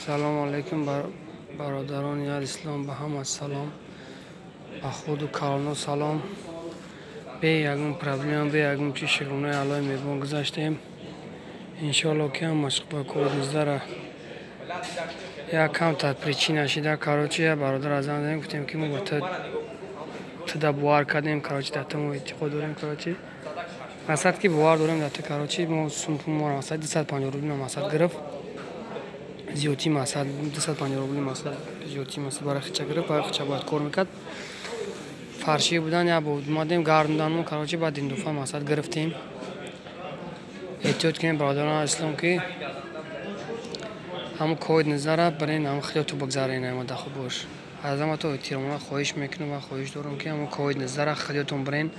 Салому алайкум, бародарони ал-Ислом, ба ҳама салом, ба худу калоно салом. Бе ягон проблема, бе ягон чи шикронаи Аллоҳи меҳрубон гузаштем. Иншоалло ки ҳамаш ба ковид-19 як камтар причина шида. Короче, я бародар аз зан задем, гуфтем ки мо ба туда бовар кардем, короче, дар ту мо эътиқод дорем, короче, мақсад ки бовар дорем дар ту, короче, мо сумпуморо мақсад 250 рубли мақсад гирифт, зиёдтӣ мақсад 250 рубли мақсад зиёдтӣ мақсад барои хича гирифт, барои хича бояд кор мекард. Фаршӣ будан як бор омадем гардонданмо, короче, баъд ин дуфа мақсад гирифтем. Эҳтиёт кунем, бародарон ислом, ки ҳамун ковид-19 барин ҳамун хилоту бигзарен. Ама даху бош, аз ҳамато эҳтиромона хоҳиш мекунам ва хоҳиш дорам, ки ҳамун ковид-19 хилотон бирен,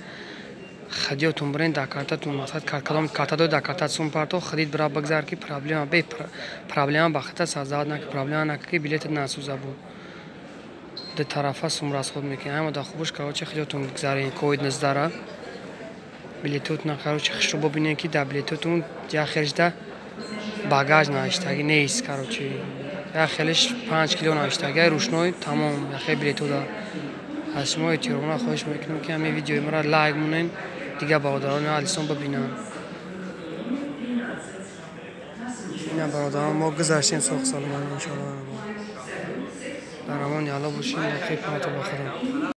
хадиётон бирен, дар картатон мақсад кадом карта дод, дар картат сум парто, хадид бира бигзар, ки проблема бе проблема ба хита сазад наки, проблема наки, ки билетат насӯза буд, ду тарафа сум расход мекунӣ. Ҳама дар хубуш, короче, хилотон бигзарен ковид-19 билетотона, короче, хушро бибинед, ки дар билетотон як хелишда багаж навиштагӣ нест, короче, як хелиш 5 кило навиштагӣ рӯшной тамом яхе билетода. Аз шумо эҳтиромона хоҳиш мекунам, ки ҳамин видеои маро лайк монед, дигар бародарони алислом бибинанд. Ина, бародарон, мо гузаштем соғ саломат, иншоалло. Дар амони Алло бошем, боқӣ паното ба худо.